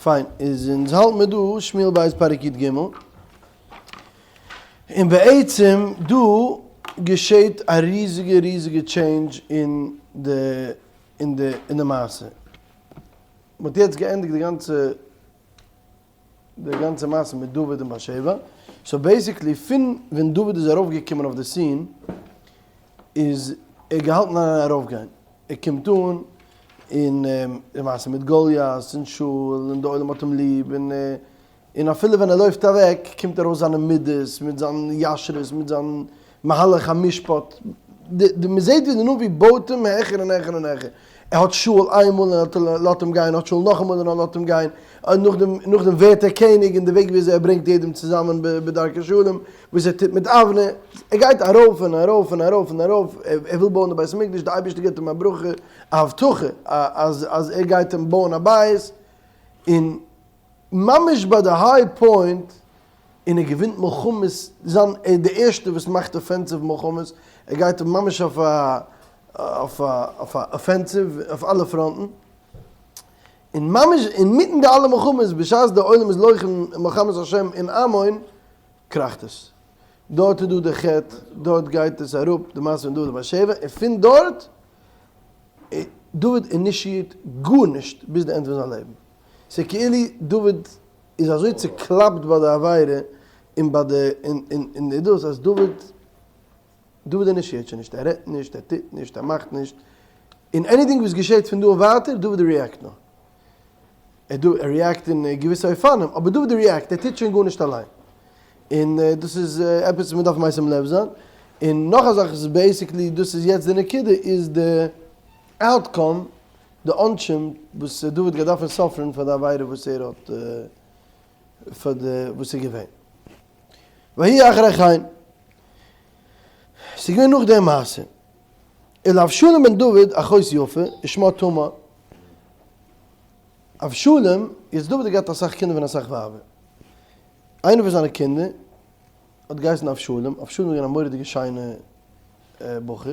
פיין, איז אונז האלט מיר דא שמואל בית פרק י ג, און בעצם דא געשעט א ריזיגע ריזיגע change אין די אין די אין די מעשה. מ'האט יעצט געענדיגט די גאנצע די גאנצע מעשה מיט דוד און בת שבע, so basically פון ווען דוד איז ארויף געקומען אויף די scene איז ער געהאלטן אין ארויף גיין, ער קומט אן און די מעשה מיט גוליית און שאול און די עולם האט אים ליב און און אפילו ווען ער לויפט אוועק קומט ארויס זיינע מידות מיט זיין ישרות מיט זיין מהלך המשפט, די מ'זעט ווי די נביא בויט אים העכער און העכער און העכער, ער האט שאול איינמאל און ער לאזט אים גיין, ער האט שאול נאכאמאל און ער לאזט אים גיין, נאכדעם נאכדעם ווערט ער קעניג און די וועג וויאזוי ער ברענגט יעדעם צוזאמען בדרכי שלום, וואס ער טוט מיט אבנר, ער גייט ארויף און ארויף און ארויף און ארויף, ער וויל בויען די בית המקדש, די אייבערשטער גיבט אים א ברכה, א הבטחה אז אז ער גייט אים בויען א בית, און ממש ביי די high point, און ער געווינט מלחמות, זיין ער איז די ערשטע וואס מאכט offensive מלחמות, ער גייט ממש אויף א אויף א אויף א offensive אויף אלע פראנטן, און ממש אינמיטן די אלע מלחמות בשעת די עולם איז לוחם מלחמת השם אין עמון, קראכט עס. דארט איז דא די חטא, דארט גייט עס אראפ די מעשה פון דוד ובת שבע, און פון דארט דוד אינישיאירט גארנישט ביז די end פון זיין לעבן. ס'איז כאילו דוד איז אזוי צוקלאפט ביי די עבירה און ביי די און די דאס אז דוד דוד אינישיעט שוין נישט, ער רעדט נישט, ער טוט נישט, ער מאכט נישט, און anything וואס געשעט פון דא און ווייטער דוד react נאר. ער דא ער react אין געוויסע אופנים, אבער דוד react, ער טוט שוין גארנישט אליין. און דאס איז עפעס וואס מ'דארף משים לב זיין. און נאך א זאך איז basically דאס איז יעצט די נקודה איז די outcome די עונשים וואס דוד גייט דארפן suffer ן פאר די עבירה וואס ער האט פאר די וואס איז געווען. ויהי אחרי כן, ס'איז געווען נאך די מעשה, ולאבשלום בן דוד אחות יפה, ושמה תמר. אבשלום, יעצט דוד האט געהאט אסאך קינדער פון אסאך ווייבער. איינער פון זיינע קינדער האט געהייסן אבשלום, אבשלום איז געווען א מורא'דיגע שיינע בחור,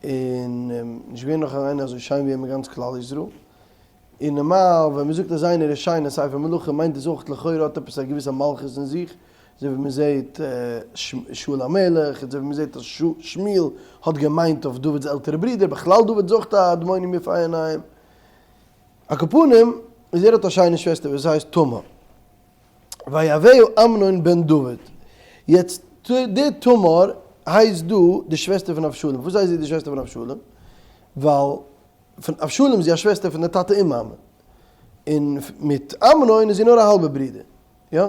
און נישט געווען נאך איינער אזוי שיין ווי אים אין גאנץ כלל ישראל, און נארמאל ווען מען זאגט אז איינער איז שיין אין ספר מלכים מיינט עס אויך לכאורה האט עפעס א געוויסע מלכות אין זיך, אזוי ווי מען זעט שאול המלך, אזוי ווי מען זעט אז שמואל האט געמיינט אויף דוד'ס עלטערע ברודער, בכלל דוד איז אויך א אדמוני יפה עיניים. על כל פנים איז ער האט א שיינע שוועסטער וואס הייסט תמר. ויאהבה אמנון בן דוד. יעצט די תמר הייסט דא די שוועסטער פון אבשלום. פארוואס הייסט זי די שוועסטער פון אבשלום? ווייל פון אבשלום איז זי א שוועסטער פון די טאטע און מאמע. און מיט אמנון איז זי נאר א האלבע ברודער. יא?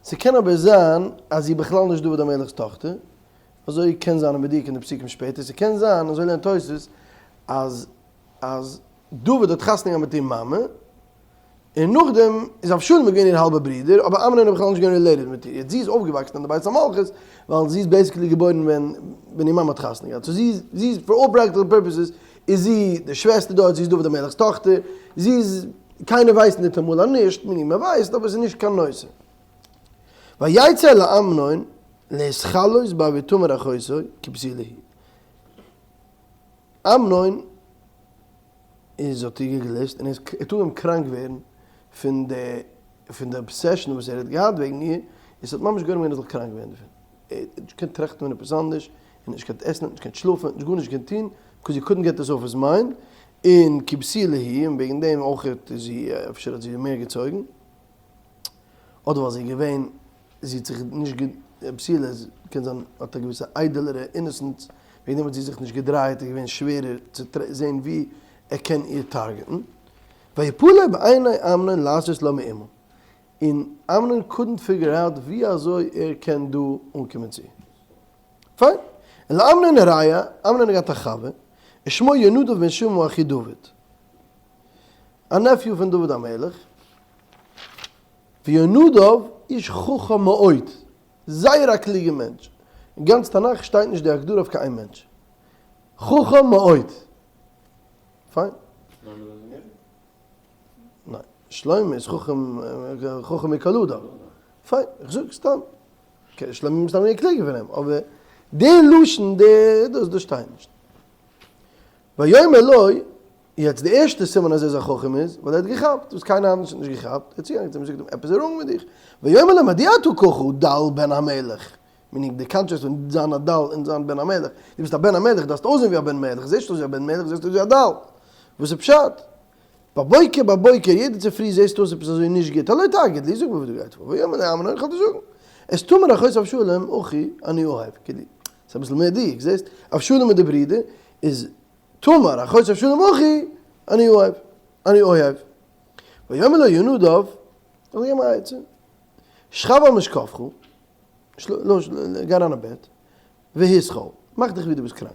ס'קען אבער זיין אז זי איז בכלל נישט דוד המלך'ס טאכטער. אזוי קען זיין מדויק אין די פסוקים שפעטער. ס'קען זיין, אזוי לערנט תוספות, אז אז דוד האט חתונה געהאט מיט איר מאמע. און נאכדעם איז אבשלום געווען איר האלבער ברודער, אבער אמנון איז בכלל נישט געווען related מיט איר, יעצט זי איז אויפגעוואקסן אין די בית המלכות, ווייל זי איז basically געבוירן ווען ווען איר מאמע האט חתונה געהאט, so זי איז זי איז for all practical purposes איז זי די שוועסטער דארט, זי איז דוד המלך'ס טאכטער, זי איז, קיינער ווייסט ניטאמאל אז נישט, מיני מען ווייסט אבער ס'איז נישט קיין נושא. ויצא לאמנון להתחלות בעבור תמר אחותו כי בתולה היא. אמנון איז האט איר געגליסט און ער האט אנגעהויבן קראנק ווערן פון די פון די obsession וואס ער האט געהאט וועגן איר, און ס'האט ממש גורם געווען ער זאל קראנק ווערן דערפון. ער האט נישט געקענט טראכטן פון עפעס אנדערש, ער האט נישט געקענט עסן, ער האט נישט געקענט שלאפן, ער האט נישט גארנישט געקענט טון, because he couldn't get this off his mind, און כי בתולה היא, און וועגן דעם אויך איז זי, אפשר האט זי איר מער געצויגן, אדער ווייל זי איז געווען זי האט זיך נישט גע בתולה איז קען זיין האט א געוויסע איידעלערע innocence וועגן דעם האט זי זיך נישט געדרייעט איז געווען שווערער צו זעהן ווי ער קען איר target ן. ויפלא בעיני אמנון לעשות לה מאומה און אמנון couldn't figure out ווי אזוי ער קען דא אנקומען צו איר. פיין. ולאמנון רע, אמנון האט געהאט א חבר, ושמו יונדב בן שמעה אחי דוד. א nephew פון דוד המלך. ויונדב איש חכם מאוד, זייער א קלוגע מענטש, אין גאנץ תנך שטייט נישט די הגדרה אויף קיין איין מענטש, חכם מאוד. פיין. ניין, שלמה איז חכם, חכם מכל אדם. פיין, איך זאג סתם. שלמה איז מסתם געווען קלוגער פון אים, אבער די לשון, די דאס, דאס שטייט נישט. ויאמר לו. יעצט די ערשטע סימן אז ער איז א חכם איז, ווייל ער האט געכאפט וואס קיינער אנדערש האט נישט געכאפט, ער איז צוגעגאנגען צו אים און זאגט אים, עפעס איז wrong מיט דיך, ויאמר לו מדוע אתה ככה דל בן המלך, meaning די contrast פון זיין א דל און זיין בן המלך, דו ביסט א בן המלך, דארפסט אויסזען ווי א בן מלך, זעסט אויס ווי א בן מלך, זעסט אויס ווי א דל, וואס איז פשט? בבוקר בבוקר, יעדע צופרי זעסטו אויס עפעס אזוי נישט גוט, הלא תגיד לי, זאג מיר וואס דא גייט פאר, ויאמר לו אמנון, איך וועל דיר זאגן, את תמר אחות אבשלום אחי אני אוהב, כאילו, ס'איז אביסל מער דיוק, זעסט, אבשלום איז די ברודער, איז תמר אחות אבשלום אחי אני אוהב, אני אוהב. ויאמר לו יונדב, איך וועל געבן א עצה, שכב על משכבך, גיי אריין אין בעט, והתחל, מאך דיך ווי דו ביסט קראנק.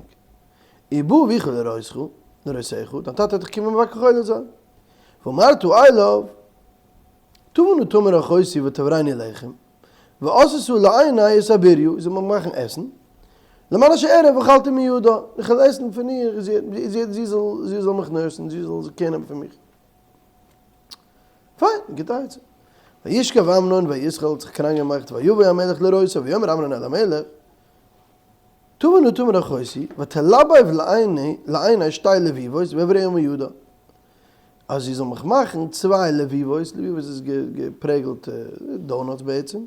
ובא אביך לראותך, לראותך, דיין טאטע וועט דיך קומען מבקר חולה זיין. ואמרת אליו, תבא נא תמר אחותי ותעברני לחם, ועשתה לעיני את הבריה, זי זאל מיר מאכן עסן, למען אשר אראה ואכלתי מידה, איך וועל עסן פון איר, זי זאל מיך nurse ן, זי זאל care נעמען פון מיך. פיין, גוטע עצה. וישכב אמנון ויתחל האט זיך קראנק געמאכט, ויבא המלך לראותו, ויאמר אמנון אל המלך, תבא נא תמר אחותי, ותלבב לעיני שתי לביבות ואעברנה מידה. אז זי זאל מיך מאכן צוויי לביבות, לביבות איז געפרעגלטע donuts בעצם,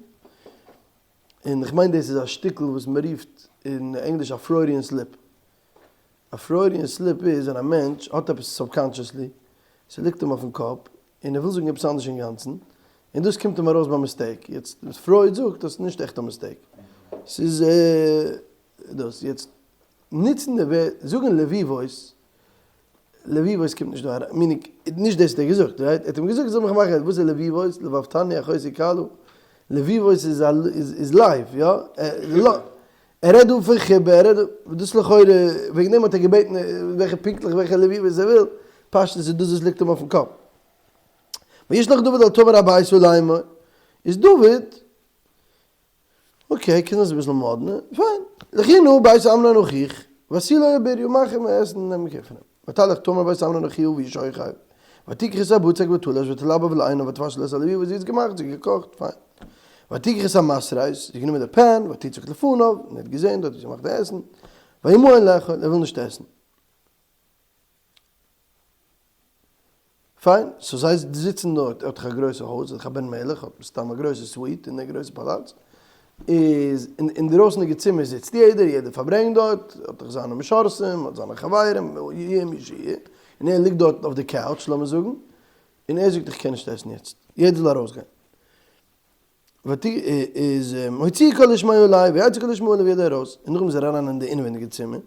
און איך מיין דאס איז א שטיקל וואס מען רופט אין ענגליש א Freudian slip. א Freudian slip איז ווען א מענטש האט עפעס subconsciously, ס'ליגט אים אויפן קאפ, און ער וויל זאגן עפעס אנדערש אינגאנצן, און דאס קומט אים ארויס ביי mistake. יעצט, פרויד זאגט אז ס'איז נישט עכט א mistake, ס'איז דאס. יעצט, נוצן די ווערט, זאגן לביבות, לביבות קומט נישט דא אריין, meaning, נישט דאס האט ער געזאגט, right? ער האט אים געזאגט זאל מיך מאכן, וואס איז לביבות? לבבתני אחותי כלה? לביבות איז א איז לב, יא? ער רעדט דא פון חיבה, ער רעדט דא, דאס לכאורה, וועגן דעם האט ער געבעטן וועלכע פונקטליך וועלכע לביבות ער וויל, פשטות איז דאס וואס ליגט אים אויפן קאפ. וישלח דוד אל תמר הביתה לאמור, איז דוד okay, קען זיין ס'איז אביסל מאדנע, פיין. לכי נא בית אמנון אחיך, ועשי לו הבריה, מאך אים עסן און נעם care פון אים. ותלך תמר בית אמנון אחיה והוא שוכב, ותקח את הבצק ותלש ותלבב לעיניו ותבשל את הלביבות, זי האט עס געמאכט, זי האט געקאכט, פיין. ותקח את המתרס, זי האט גענומען די pan, ותצק לפניו, און ער האט געזען דארט ווי זי מאכט די עסן, וימאן לאכול, ער וויל נישט עסן. פיין, so זיי זיצן דארט, ער האט דאך א גרויסע הויז, ער איז דאך א בן מלך, האט מסתם א גרויסע suite אין א גרויסע פאלאץ, איז אין דרויסנדיגע צימער זיצט יעדער, יעדער פארברענגט דארט, האט דאך זיינע משרתים, האט זיינע חברים, יהיה מי שיהיה, און ער ליגט דארט אויף די couch לאמיר זאגן, און ער זאגט איך קען נישט עסן יעצט, יעדער זאל ארויסגיין. איז הוציאו כל איש מעלי, ויצא כל איש מעליו ווי יעדער ארויס, און נאכדעם איז ער אריין אין די אינעווייניגע צימער,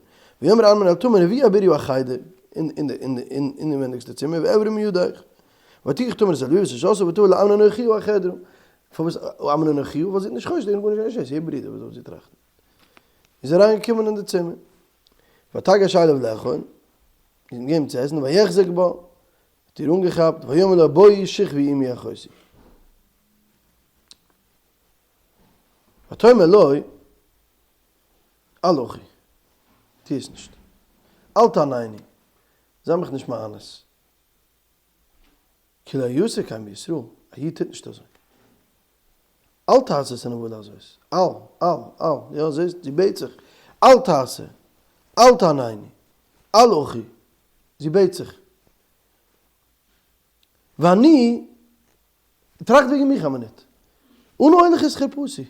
ויאמר אמנון אל תמר הביאי הבריה החדר, אין די אינעווייניגסטע צימער, ואעבריה מידך, ותקח תמר את הלביבות אשר עשתה ותבא לאמנון אחיה החדרה, פארוואס אמנון אחיה? ווייל זי האט נישט חושד געווען גארנישט, ס'איז איר ברודער, וואס זאל זי טראכטן? איז אריין געקומען אין די צימער, ותגש אליו לאכול, זי האט אים געגעבן צו עסן, ויחזק בה, האט איר אנגעכאפט, ויאמר לה בואי שכבי עמי אחותי. ותאמר לו, אל אחי, טו עס נישט, אל תעניני, זיי מיך נישט מאנס, כי לא יעשה כן בישראל, א איד טוט נישט אזוי. אל תעשה את הנבלה הזאת, אל, אל, אל, יא זעסט, זי בעט זיך, אל תעשה, אל תעניני, אל אחי, זי בעט זיך. ואני, טראכט וועגן מיך א מינוט. אנה אוליך את חרפתי.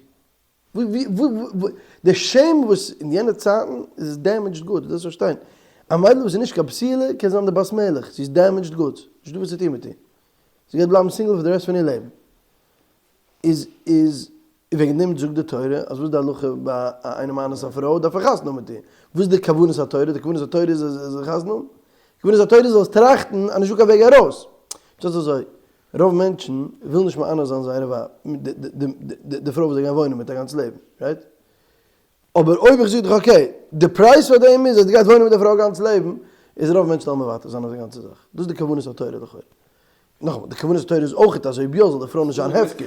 די shame וואס אין יענע צייטן איז damaged goods, דו דארפסט פארשטיין. א מיידל וואס איז נישט קיין בתולה קען זיין די בת מלך, זי איז damaged goods, נישטא וואס צו טון מיט איר. זי גייט בלייבן single פאר די רעסט פון איר לעבן. איז איז וועגן דעם זאגט די תורה אז וואס איז די הלכה ביי איינער מאנס א פרוי דארף ער חתונה האבן מיט איר, וואס איז די כוונת התורה, די כוונת התורה איז אז ער זאל חתונה האבן? כוונת התורה איז זאלסט טראכטן אז נישטא קיין וועג ארויס. פשט אזוי, רוב מענטשן ווילן נישט מאנס זיין זייערע ווייב, די פרוי וואס זיי גייען וואוינען מיט א גאנץ לעבן, right? אבער אויב איך זאג דיך okay, די פרייז פאר דעם איז אז דו גייסט וואוינען מיט די פרוי א גאנץ לעבן, איז רוב מענטשן וועלן מוותר זיין אויף די גאנצע זאך. דאס איז די כוונת התורה לכאורה. נאכאמאל, די כוונת התורה איז אויך אז אויב יא זאל די פרוי נישט זיין הפקר.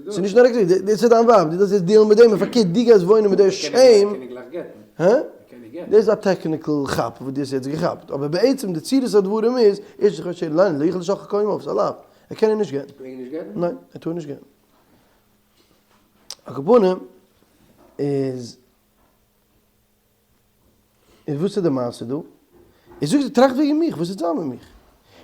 ס'איז נישט נאר א כתובה, דאס איז דיין ווייב, דו דארפסט יעצט deal ן מיט דעם, און פארקערט דו גייסט וואוינען מיט די shame. הא? דאס איז א technical כאפ וואס דו האסט יעצט געכאפט, אבער בעצם די צורת הדברים איז, ערשטנס איך פארשטיי לא יוכל לשכחה כל ימיו, ס'איז א לאו, ער קען איר נישט גט'ן. ניין, ער טאר נישט גט'ן. על כל פנים איז איז וואס איז די מעשה דא? איז זאגט זי טראכט וועגן מיך, וואס וועט זיין מיט מיך?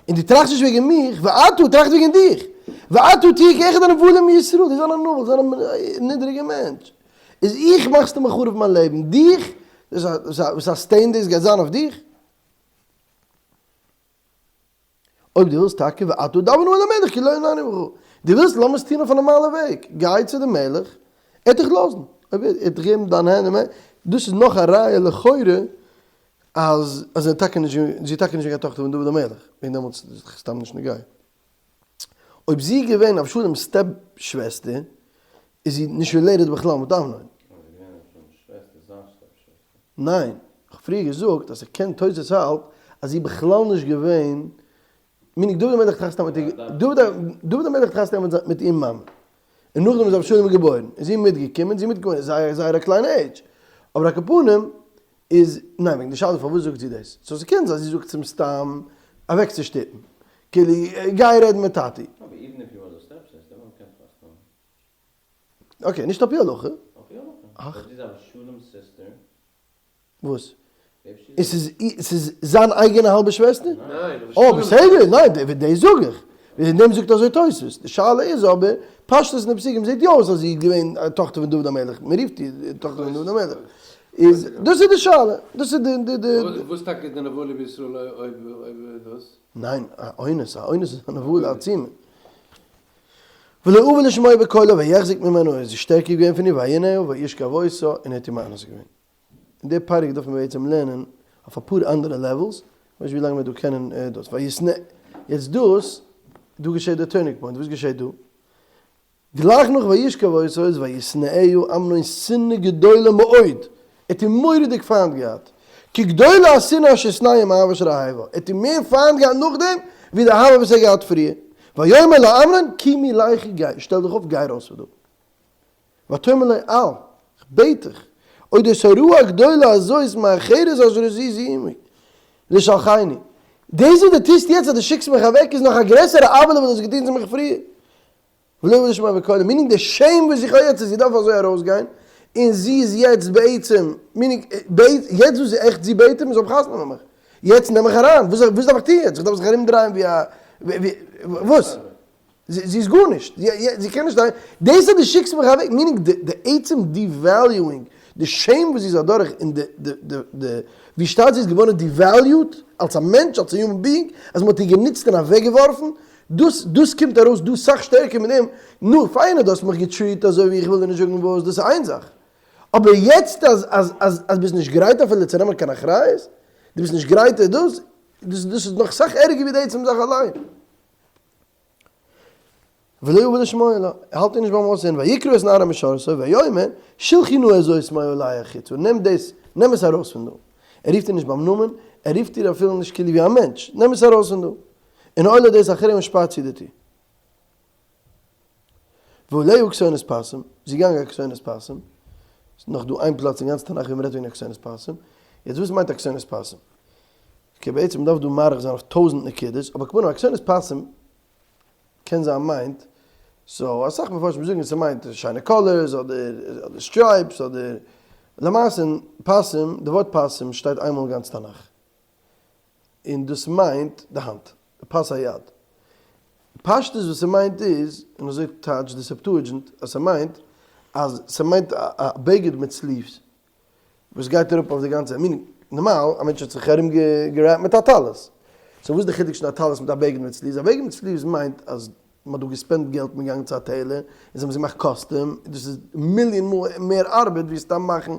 און דו טראכסט נישט וועגן מיך, ואתה טראכט וועגן דיך, ואתה תהיה כאחד הנבלים מישראל, דו זיין א נבל, זיין א נידריגע מענטש, איז איך מאכסטו מיר חרוב מיין לעבן, דיך, וואס א stain דאס גייט זיין אויף דיך? אויב דו ווילסט טאקע ואתה דבר נא אל המלך כי לא ימנעני ממך, דו ווילסט לאמיר עס טון אויף א נארמאלע וועג, גיי צו די מלך, ער וועט דיך לאזן, אויב ער וועט דיך געבן דיין הענט, דאס איז נאך א ראיה לכאורה אז אז ער איז טאקע נישט זי איז טאקע נישט געווען קיין טאכטער פון דוד המלך, וועגן דעמאלטס איז דאך סתם נישט נוגע. אויב זי איז געווען אבשלום'ס step שוועסטער, איז זי נישט related בכלל מיט אמנון. אויב זי איז געווען אבשלום'ס שוועסטער, זיין step שוועסטער. ניין, כ'האב פריער געזאגט אז ס'קען תוס' האלט אז זי איז בכלל נישט געווען, meaning דוד המלך האט חתונה מיט איר, דוד המלך האט חתונה מיט איר מאמע, און נאכדעם איז אבשלום געבוירן, איז זי מיטגעקומען, זי איז מיטגעקומען אין זייער זייער א קליינע עידזש, אבער על כל פנים איז, ניין וועגן די שאלה פארוואס זאגט זי דאס, so ס'קען זיין זי זאגט עס אים סתם אוועקצושטופן, כאילו גיי רעד מיט טאטי. אבער even if he was a step sister, מען קען חתונה האבן. okay, נישט על פי הלכה. על פי הלכה. אויב זי איז אבשלום'ס sister. וואס? עס איז עס איז זיין אייגענע האלבע שוועסטער? ניין. אה בסדר, ניין דאס זאג איך. וועגן דעם זאגט אזוי תוספות. די שאלה איז אבער, פשטות אין די פסוקים זעט יא אויס אז זי איז געווען א טאכטער פון דוד המלך, מען רופט איר די טאכטער פון דוד המלך. איז דאס איז די שאלה. דאס איז די די די. וואס טאקע איז די נבלה בישראל אויב אויב דאס? ניין, א אונס, א אונס איז א נבלה עצומה. ולא אבה לשמוע בקולה ויחזק ממנה, ער איז שטערקער געווען פון איר ויענה וישכב אותה, און ער האט איר מאנס געווען. און די פרק דארף מען בעצם לערנען אויף אפאר אנדערע levels, כ'ווייס נישט ווי לאנג מ'וועט דא קענען דאס, וישנא, יעצט דאס, דא געשעט די turning point, וואס געשעט דא? גלייך נאך וישכב אותה איז וישנאה אמנון שנאה גדולה מאוד, ער האט איר מורא'דיג פיינט געהאט, כי גדולה השנאה אשר שנאהו מאהבה אשר אהבה, ער האט איר מער פיינט געהאט נאכדעם ווי די אהבה וואס ער האט געהאט פריער, ויאמר לאמנון קומי לכי גיי, שטעל דיך אויף גיי ארויס פון דא. ותאמר לו אל, כ'בעט דיך, אודות הרעה הגדולה הזאת מאחרת אשר עשיתי עמי, לשלחני. דאס וואס דו טוסט יעצט אז דו שיקסט מיך אוועק איז נאך א גרעסערע עוולה וואס דו האסט געטון צו מיך פריער. ולא אבוא לשמוע בקולה, meaning די shame וואס איך האב יעצט אז זי דארף אזוי ארויסגיין, און זי איז יעצט בעצם, meaning, יעצט וואס עכט זי בעט אים, זאל חתונה מיט מיך, יעצט נעם מיך אריין, וואס דארף איך טון יעצט, איך דארף זיך ארומדרייען ווי א, וואס? זי איז גארנישט, זי קען נישט, דאס אז דו שיקסט מיך אוועק, meaning די עצם devaluing, די shame וואס זי איז אדורך, און די ווי שטארק זי איז געווארן devalued אלס א מענטש, אלס א human being, אז מען האט איר גענוצט און אוועקגעווארפן, דאס דאס קומט ארויס דא סאך שטערקער מיט דעם, נו, פיין אז דו האסט מיך גע treat אזוי ווי איך וויל דיר נישט זאגן וואס, דאס איז איין זאך, אבער יעצט אז אז אז אז ביסט נישט גרייט אפילו צו נעמען קיין אחריות, דו ביסט נישט גרייט דאס, דאס דאס איז נאך סאך ערגער ווי די עצם זאך אליין. ולא אבה לשמוע לה, ער האלט איר נישט ביים אויסהערן, ויקרא את נערה משרתו ויאמר, שלחי נא את זאת מעלי החוצה, נעם דאס, נעם עס ארויס פון דא. ער רופט איר נישט ביים נאמען, ער רופט איר אפילו נישט כאילו ווי א מענטש, נעם עס ארויס פון דא. און נעלה דלת אחריה און שפארט צו די טיר. ועליה כתונת פסים, זי איז געגאנגען א כתונת פסים, ס'איז נאך דא איין פלאץ אין גאנץ תנך ווי מ'רעדט וועגן א כתונת פסים, יעצט וואס מיינט א כתונת פסים? okay בעצם מ'דארף דא מאריך זיין אויף טויזענט נקודות, אבער כמובן א כתונת פסים קען זיין מיינט, so אסאך מפרשים זאגן ס'מיינט שיינע colors אדער אדער stripes אדער, למעשה אין פסים, די ווארט פסים שטייט איינמאל אין גאנץ תנך. און דאס מיינט די האנט, די פס היד. פשטות וואס ס'מיינט איז, און אזוי טייטשט די Septuagint, אז ס'מיינט אז ס'מיינט א בגד מיט sleeves וואס גייט אראפ אויף די גאנצע, meaning נארמאל א מענטש האט זיך ארום גע wrap ט מיט א טלית, so וואס איז די חילוק צווישן א טלית מיט א בגד מיט sleeves? א בגד מיט sleeves מיינט אז מ'האט דא גע spend ט געלט, מ'איז געגאנגען צו א tailor און זיי האבן עס געמאכט custom, דאס איז מיליאן מאל מער ארבעט ווי סתם מאכן,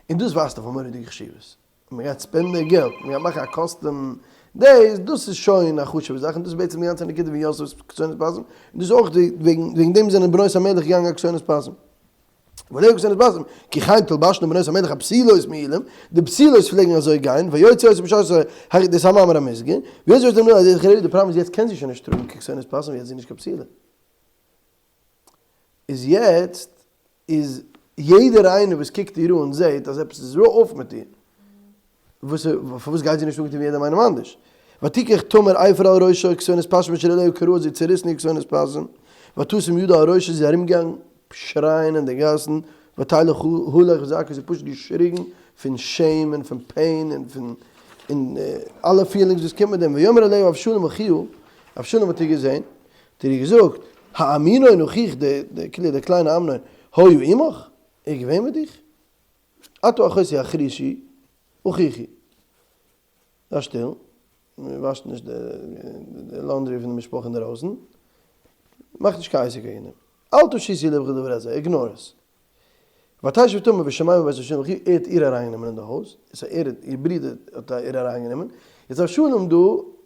און דאס ווייזט אויף א מורא'דיגע חשיבות. מען גייט spend ן געלט, מען גייט מאכן א custom דעיס, דאס איז שוין א חשוב'ע זאך, און דאס איז בעצם די גאנצע נקודה פון יוסף'ס כתונת פסים, און דאס איז אויך די, וועגן וועגן דעם זענען בנות המלך געגאנגען א כתונת פסים. ועליה כתונת פסים, כי כן תלבשנה בנות המלך הבתולות מעילים, די בתולות פלעגן אזוי גיין, ויוצא יוסף משרתו, דאס איז א מאמר המוסגר, ויוצא יוסף משרתו, די פראבלעם איז יעצט קען זי שוין נישט טראגן כתונת פסים, יעצט איז זי נישט קיין בתולה. איז יעצט איז יעדער איינער וואס קוקט איר אן זעהט אז עפעס איז off מיט איר, וואס פארוואס גייט זי נישט אנגעטון ווי יעדעם איינעם אנדערש? ותקח תמר אפר על ראשה כתונת פסים אשר עליה וקרעה זי צעריסן איר כתונת פסים, ותשם ידה על ראשה זי איז ארומגעגאנגען שרייען אין די גאסן, ותלך הלך זעקה זי האט פשוט געשריגן פון shame און פון pain און פון. און אלע feelings וואס קומט מיט דעם, ויאמר אליה אבשלום אחיה, אבשלום האט איר געזען, האט ער איר געזאגט, האמנון אחיך, די כאילו די קליינע אמנון, היה עמך? ער איז געווען מיט דיך? אתה אחותי החרישי אחיכי. זיי שטיל, מען וואשט נישט די laundry פון די משפחה אינדערויסן, מאך נישט קיין עסק וועגן דעם. אל תשיתי לבך לדבר הזה, ignore עס. ותשב תמר ושוממה בבית אבשלום אחיה, ער האט איר אריינגענומען אין די הויז, סא ער האט, איר ברודער האט איר אריינגענומען, יעצט אבשלום דא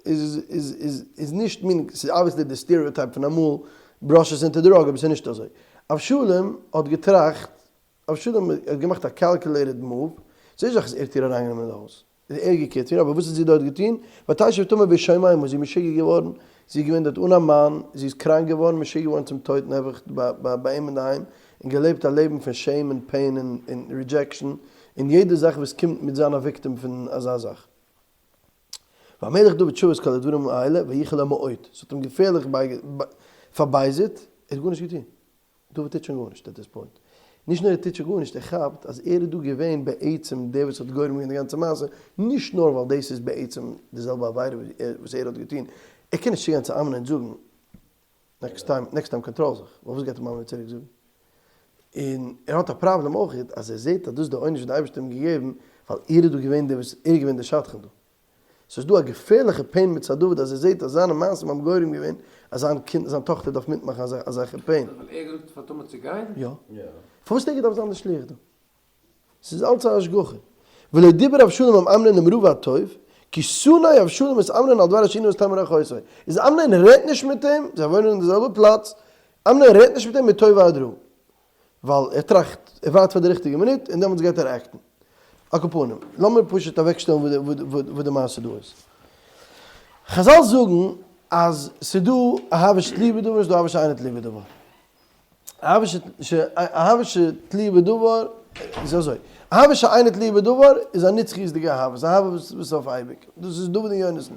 איז איז איז איז נישט מין, ס'איז obviously די stereotype פון אמאל, brush עס אונטער די rug, אבער ס'איז נישט אזוי. אבשלום האט געטראכט, אבשלום האט געמאכט א calculated move, ס'איז נישט אז ער האט איר אריינגענומען אין די הויז. איז ער געקערט צו איר, אבער וואס האט זי דארט געטון? ותשב תמר ושוממה, זי איז משוגע געווארן, זי איז געווען דארט אן א מאן, זי איז קראנק געווארן, משוגע געווארן צום טויט נעבעך ביי אים אינדערהיים, און געלעבט א לעבן פון shame און pain און rejection, און יעדע זאך וואס קומט מיט זיין א victim פון אזא זאך. והמלך דוד שמע את כל הדברים האלה ויחר לו מאוד, ס'האט אים געפערליך פארבייזערט, ער האט גארנישט געטון. דוד טוט שוין גארנישט at this point. נישט נאר ער טוט שוין גארנישט, ער כאפט אז ער איז דא געווען בעצם דער וואס האט גורם געווען די גאנצע מעשה, נישט נאר ווייל דאס איז בעצם די זעלבע עבירה וואס ער האט געטון, ער קען נישט צוגיין צו אמנון און זאגן next time, next time control זיך, ווייל וואס גייט אים אמנון צוריק זאגן? און ער האט א פראבלעם אויך אז ער זעט אז דאס איז די עונש וואס די אייבערשטער האט אים געגעבן, ווייל ער איז דא געווען דער וואס, ער איז געווען דער שדכן דא. ס'איז דא א געפערליכע pain מצד דוד אז ער זעהט אז זיינע מעשים האבן גורם געווען אז זיין קינד זיין טאכטער דארף מיטמאכן אזעלכע pain. ווייל ער געזאגט פאר תמר צו גיין? יא. פארוואס האט ער געדארפט זיין די שליח דא? ס'איז אלץ א השגחה. ולא דיבר אבשלום עם אמנון אם רע ואטוב, כי שנא אבשלום את אמנון על דבר אשר ענה את תמר אחותו. איז אמנון רעדט נישט מיט אים, זיי וואוינען אין די זעלבע פלאץ, אמנון רעדט נישט מיט אים מטוב ועד רע. ווייל ער טראכט, ער ווארט פאר די ריכטיגע מינוט און דעמאלטס גייט ער act ן. על כל פנים, לאמיר פשוט אוועקשטעלן וואס די מעשה דא איז. חזל זאגן אז ס'איז דא אהבה שתלויה בדבר און ס'איז דא אהבה שאינה תלויה בדבר. אהבה שתלויה בדבר איז אזוי, אהבה שאינה תלויה בדבר איז א נצחיות'דיגע אהבה, ס'איז א אהבה וואס איז אויף אייביג, דאס איז דוד און יונתן.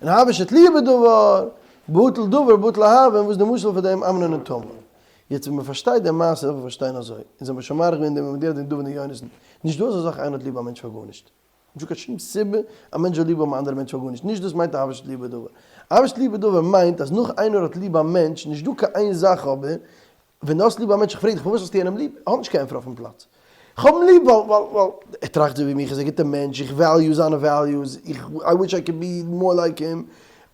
און אהבה שתלויה בדבר, בטל דבר בטל אהבה, און וואס איז די משל פאר דעם? אמנון און תמר. יעצט ווען מען פארשטייט די מעשה דארף מען פארשטיין אזוי, אונז האבן שוין מאריך געווען דעם דער דין דוד און יונתן, נישט דא אזא זאך איינער האט ליב א מענטש פאר גארנישט, נישטא קיין שום סיבה א מענטש זאל ליב האבן א אנדערע מענטש פאר גארנישט, נישט דאס מיינט אהבה שתלויה בדבר, אהבה שתלויה בדבר מיינט אז נאך איינער האט ליב א מענטש, נישט דא קיין איין זאך אבער ווען דו האסט ליב א מענטש איך פרעג דיך פארוואס האסטו יענעם ליב, ער האט נישט קיין ענטפער אויפן פלאץ, כ'האב אים ליב ווייל ווייל ווייל ער טראכט אזוי ווי מיך, ער איז א גוטער מענטש, איך value זיינע values, איך I wish I could be more like him.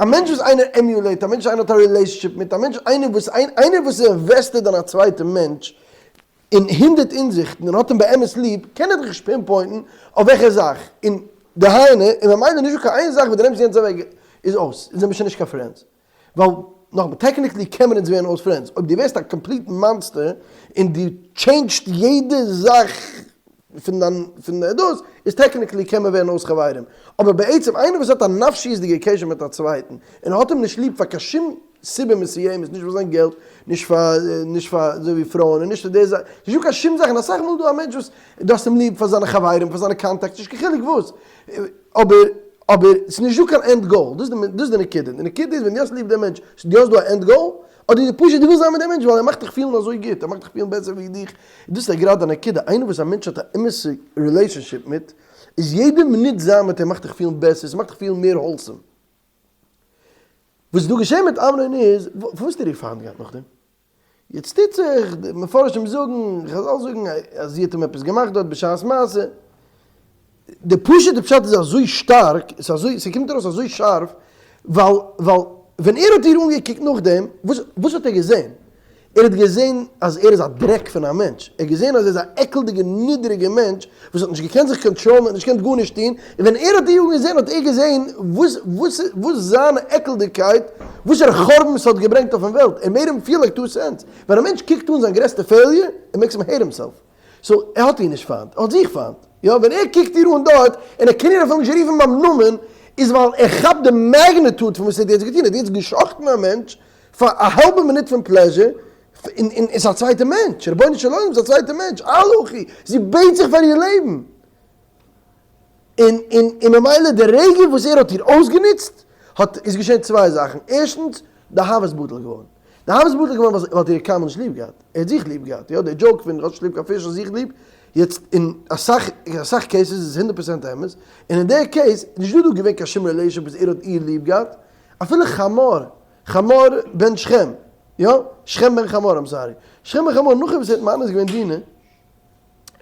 א מענטש וואס איינער emulate, א מענטש וואס איינער האט א relationship מיט, א מענטש איינער וואס איינער וואס איז invested אין א צווייטע מענטש אין הונדערט אינזיכטן און האט אים באמת ליב, קען ער דיך נישט pinpoint ן אויף וועלכע זאך, און דהיינו, און ממילא נישטא קיין איין זאך וואס דו נעמסט יענץ אוועק איז אויס, אונז זעמיר שוין נישט קיין friends. ווייל נאכאמאל, technically קען מען אונז ווערן אויס friends, אויב דו ווערסט א complete monster און דו change סט יעדע זאך פון דיין פון דאס, איז technically קען מען ווערן אויס חברים, אבער בעצם איינער וואס האט א נפשיות'דיגע קשר מיט א צווייטן און האט אים נישט ליב פאר קיין שום סיבה מסוימת, נישט פאר זיין געלט, נישט פאר נישט פאר אזוי ווי פרויען און נישט פאר די זאך, נישטא קיין שום זאך, און אסאך מאל איז דא א מענטש וואס דו האסט אים ליב פאר זיינע חברים, פאר זיינע contacts, נישט קיין חילוק וואס, אבער אבער ס'איז נישט דא קיין end goal, דאס איז די נקודה, די נקודה איז ווען דו האסט ליב דעם מענטש, דו האסט דא א end goal, אדער דו פשוט דו ווילסט זיין מיט דעם מענטש ווייל ער מאכט דיך פילן אזוי גוט, ער מאכט דיך פילן בעסער ווי דיך, דאס איז גראדע א נקודה, איינער וואס א מענטש האט א אמת'ע relationship מיט, איז יעדע מינוט זיין מיט אים מאכט דיך פילן בעסער, ס'מאכט דיך פילן מער wholesome. וואס איז דא געשען מיט אמנון איז, פארוואס האט ער איר פיינט געהאט נאכדעם? יעצט טוט זיך, די מפרשים זאגן, חזל זאגן אז זי האט אים עפעס געמאכט דארט בשעת מעשה. די פשוט'ע פשט איז אזוי שטארק, ס'איז אזוי, ס'קומט ארויס אזוי שארף, ווייל, ווייל ווען ער האט איר אנגעקוקט נאכדעם, וואס, וואס האט ער געזען? ער האט געזען אז ער איז א דרעק פון א מענטש, ער האט געזען אז ער איז א עקלדיגע נידריגע מענטש וואס האט נישט געקענט זיך control ן, האט נישט געקענט גארנישט טון, און ווען ער האט איר אנגעזען האט ער געזען וואס וואס וואס זיין עקלדיגקייט, וואסערע חורבן ס'האט געברענגט אויפן וועלט, it made him feel like two cents, ווען א מענטש קוקט אן זיין גרעסטע failure, it makes him hate himself, so ער האט איר נישט פיינט, ער האט זיך פיינט, יא, ווען ער קוקט איר אן דארט, און ער קען איר אפילו נישט רופן ביים נאמען, איז ווייל ער כאפט די magnitude פון וואס ער האט יעצט געטון, ער האט יעצט גע'שחט'ן א מענטש, פאר א האלבע מינוט פון pleasure, און און איז א צווייטע מענטש, רבונו של עולם איז א צווייטע מענטש, אל אחי, זי בעט זיך פאר איר לעבן, און און און ממילא די רגע וואס ער האט איר אויסגענוצט, האט איז געשען צוויי זאכן, ערשטנס, די אהבה איז בטל געווארן, די אהבה איז בטל געווארן ווייל ער האט איר קיינמאל נישט ליב געהאט, ער האט זיך ליב געהאט, יא, די joke פון איך האב נישט ליב קיין פיש, איך זיך ליב. יעצט אין אסאך אסאך cases איז עס הונדרעט פראצענט אמת, און אין די case נישט דא דא געווען קיין שום relationship וואס ער האט איר ליב געהאט, אפילו חמור, חמור בן שכם, יא, שכם בן חמור, I'm sorry, שכם בן חמור נאכדעם וואס ער האט מאנס געווען דינה, איז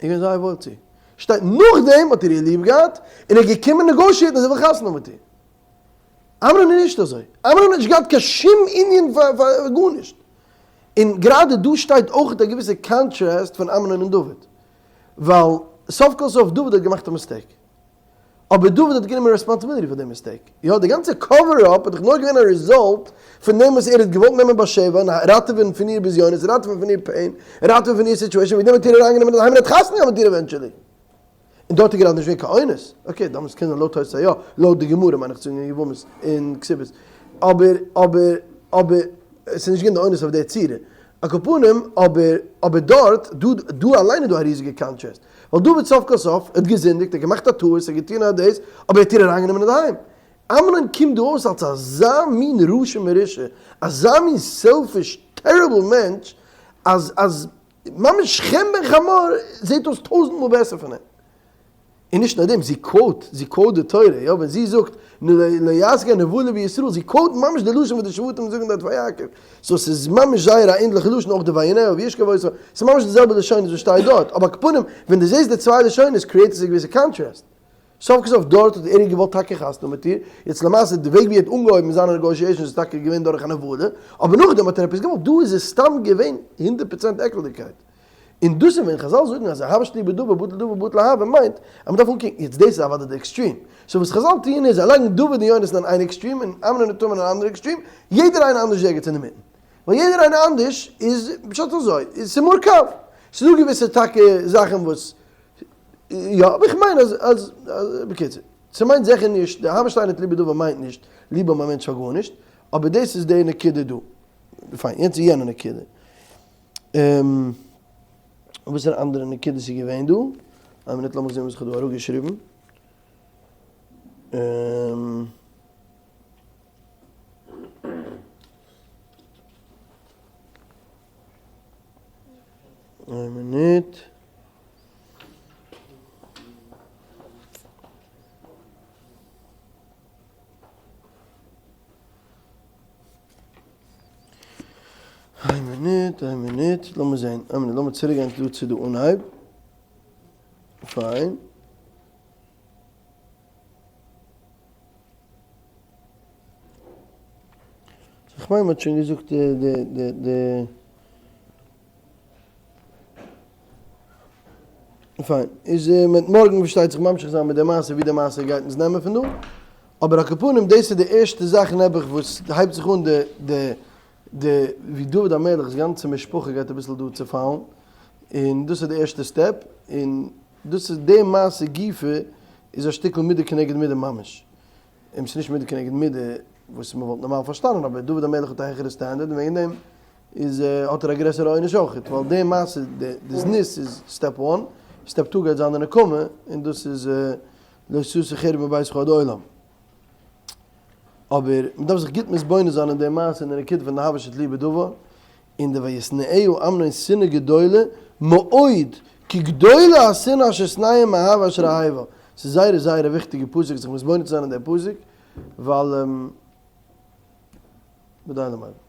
געווען זייער וואויל צו איר, שטייט נאכדעם האט ער איר ליב געהאט, און ער איז געקומען negotiate ן אז ער וויל חתונה האבן מיט איר. אמנון איז נישט אזוי, אמנון האט נישט געהאט קיין שום ענין פאר גארנישט, און גראדע דא שטייט אויך א געוויסע contrast פון אמנון און דוד, ווייל סוף כל סוף דוד האט געמאכט א mistake, אבער דוד האט גענומען responsibility פאר די mistake, יא די גאנצע cover up איז דאך נאר געווען א result פון דעם וואס ער האט געוואלט נעמען בת שבע און ראטעווען פון איר בזיונות, ראטעווען פון איר pain, ראטעווען פון איר situation, וועגן דעם האט ער איר אריינגענומען אינדערהיים און ער האט חתונה געהאט מיט איר eventually. און דארט איז גראדע נישט געווען קיין אונס, okay דאמאלס קען זיין לויט תוס' יא, לויט די גמרא מיין איך צו זאגן אין יבמות און כתובות, אבער אבער אבער עס איז נישט געווען די אונס אויף די צורה, על כל פנים אבער אבער דארט דא דא אליין איז דא א ריזיגע contrast, ווייל דוד סוף כל סוף האט געזינדיגט, ער האט געמאכט א טעות, ער האט געטון א דאס, אבער ער האט איר אריינגענומען אינדערהיים. אמנון קומט דא אויס אלס אזא מין רשע מרושע, אזא מין selfish terrible מענטש, אז אז ממש שכם בן חמור זעט אויס טויזענט מאל בעסער פון אים. און נישט נאר דעם, זי quote, זי quote די תורה, יא, ווען זי זאגט לא יעשה כן נבלה בישראל, זי quote ממש די לשון וואס די שבטים זאגן דארט פאר יעקב. so ס'איז ממש זייער א ענדליכע לשון, אויך די ויענהו וישכב אותה, ס'איז ממש די זעלבע לשונות וואס שטייט דארט, אבער על כל פנים, ווען דו זעסט די צוויי לשונות create עס א געוויסע contrast. סוף כל סוף דארט האט ער געוואלט טאקע חתונה מיט איר, יעצט למעשה די וועג ווי ער האט אנגעהויבן זיינע negotiations איז טאקע געווען דורך א נבלה, אבער נאכדעם האט ער עפעס געוואלט, דא איז עס סתם געווען הונדרעט פראצענט עקלדיגקייט. און דאס איז ווען חזל זאגן אז אהבה שתלויה בדבר בטל דבר בטל אהבה מיינט אז מ'דארף אנקוקן, יעצט דאס איז אוודאי די extreme, so וואס חזל טוען איז זיי לייגן דוד און יונתן אין איין עקסטרים און אמנון און תמר אין אן אנדערע עקסטרים, יעדער איינער אנדערש ערגעץ אינדערמיטן. ווייל יעדער איינער אנדערש איז פשט אזוי, ס'איז מורכב, ס'איז דא געוויסע טאקע זאכן וואס יא, אבער איך מיין אז אז בקיצור, ס'מיינט זיכער נישט, די אהבה שאינה תלויה בדבר מיינט נישט ליב האבן א מענטש פאר גארנישט, אבער דאס איז די נקודה דא. פיין, יעצט איז יענע נקודה. וואסערע אנדערע נקודות איז געווען דא? איין מינוט לאמיך זען וואס איך האב דא אראפגעשריבן. איין מינוט. איין מינוט, איין מינוט, לאמיר זען, איין מינוט, לאמיר צוריק גיין דא צו די אנהייב. פיין. כ'מיין מ'האט שוין געזאגט די די די די. פיין, איז מ'וועט מארגן פארשטייט זיך ממשיך זיין מיט די מעשה ווי די מעשה גייט אונז נעמען פון דא, אבער על כל פנים דאס איז די ערשטע זאך נעבעך וואס הייבט זיך אן די די די ווי דוד המלך'ס גאנצע משפחה גייט אביסל דא צעפאלן, און דאס איז די ערשטע step, און דאס איז די מעשה גופא איז א שטיקל מידה כנגד מידה ממש. און ס'איז נישט מידה כנגד מידה וואס מ'וואלט נארמאל פארשטאנען, אבער דוד המלך האט א העכערע standard און וועגן דעם איז האט ער א גרעסערע עונש אויכעט, ווייל די מעשה די זנות איז step one, step two גייט זיין די נקמה, און דאס איז לא תסור חרב מביתך עד עולם. אבער מ'דארף זיך גוט מתבונן זיין אין די מעשה און די נקודה פון די אהבה שתלויה בדבר, און די וישנאהו אמנון שנאה גדולה מאוד כי גדולה השנאה אשר שנאהו מאהבה אשר אהבה, ס'איז זייער זייער א וויכטיגע פסוק זיך מתבונן צו זיין אין די פסוק, ווייל. ודי למבין.